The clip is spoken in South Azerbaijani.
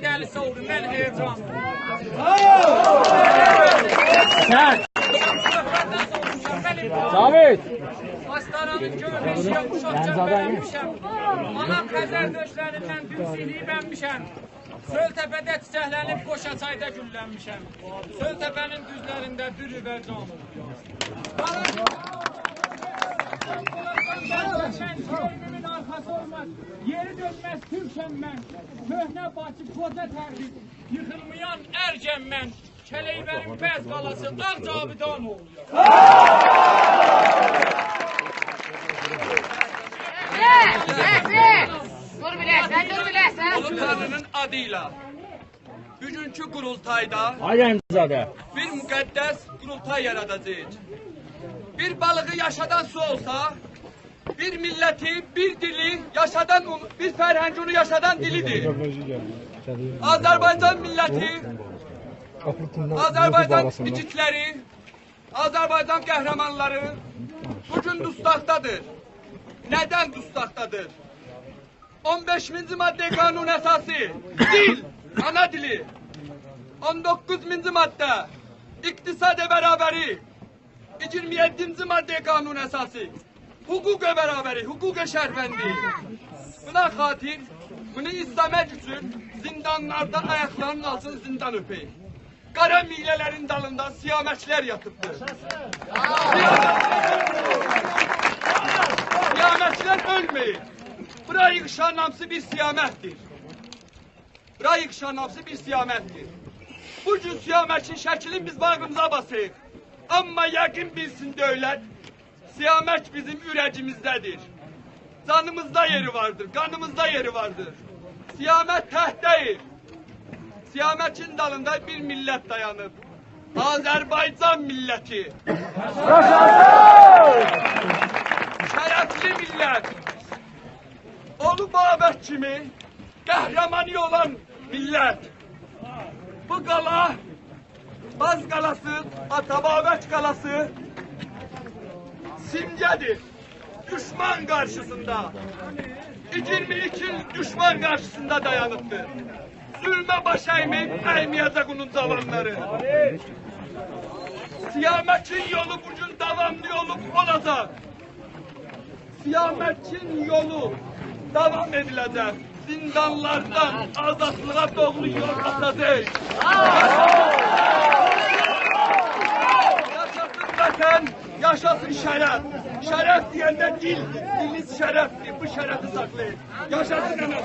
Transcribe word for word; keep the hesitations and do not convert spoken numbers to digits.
دلی‌سی اولدوم، من هیجان. سن. جاوید. آستارانین گؤیو بئشیگه اوشاقجان بنممیشم. آنام خزر دؤشلریندن دوز سیلیب بنمیشم. سؤل‌تپه‌ده چیچکلنیب، قوشاچایدا گوللنمیشم. سؤل‌تپه‌نین دوزلرینده دورو و جان. من، کؤینومون آرخاسی اولماز، یئری دؤنمز تورکم من. کؤهنه باجی، قوجا تربیت، ییخیلمایان ارکم من. کلیبرین بز قالاسی، آغ جاویدان اوغلویام. دور بیله‌سن، دور بیله‌سن. اولو تانری‌نین آدی ایله بوگونکو قورولتایدا آی علیزاده. بیر مقدس قورولتای یاراداجاغیق. بیر بالیغی یاشادان سو اولسا، بیر میللتی، بیر دیلی یاشادان، بیر فرهنگی اونو یاشادان دیلی‌دیر. آذربایجان میللتی، آذربایجان ایگیدلری، آذربایجان قهرمانلاری بو گون دوستاقدادیر. ندن دوستاقدادیر؟ اون بئشینجی ماده قانون اساسی، دیل، آنا دیلی. اون دوققوزونجو ماده، اقتصاد برابری. ایگیرمی یئددینجی ماده قانون اساسی، حقوق برابری، حقوق شهروندی. بونا خاطر، بونو ایسته‌مک اوچون زیندانلاردا آیاقلارینین آلتینی زیندان اؤپک. قارا میله‌لرین دالیندا سیامکلر یاتیبدیر. سیامکلر اؤلمه‌ییب. بورا ییغیشان هامیسی بیر سیامکدیر. بورا ییغیشان هامیسی بیر سیامکدیر. بو گون سیامکین شکلینی بیز باغریمیزا باسیریق. آمما یقین بیلسین دؤولت، سیامک بیزیم اوره‌ییمیزده‌دیر. جانیمیزدا یئری واردیر، قانیمیزدا یئری واردیر. سیامک تک دئییل. سیامکین دالیندا بیر میللت دایانیب. آذربایجان میللتی. شرفلی میللت. اولو بابک کیمی قهرمانی اولان میللت. بو قالا، باز قالاسی، آتا بابک قالاسی سیمگه‌دیر. دوشمان قارشیسیندا، ایگیرمی ایکی ایل دوشمان قارشیسیندا دایانیبدیر. ظلمه باش اَیمه‌ییب، اَیمه‌یه‌جک اونون جاوانلاری. سیامکین یولو بو گون داواملی اولوب اولاجاق. سیامکین یولو داوام ائدیله‌جک. زیندانلاردان آزادلیغا دوغرو یول آچاجاق. یاشاسین وطن، یاشاسین شرف. شرف دئینده دیل، دیلیز شرفدیر. بو شرفی ساخلایین. یاشاسین انا.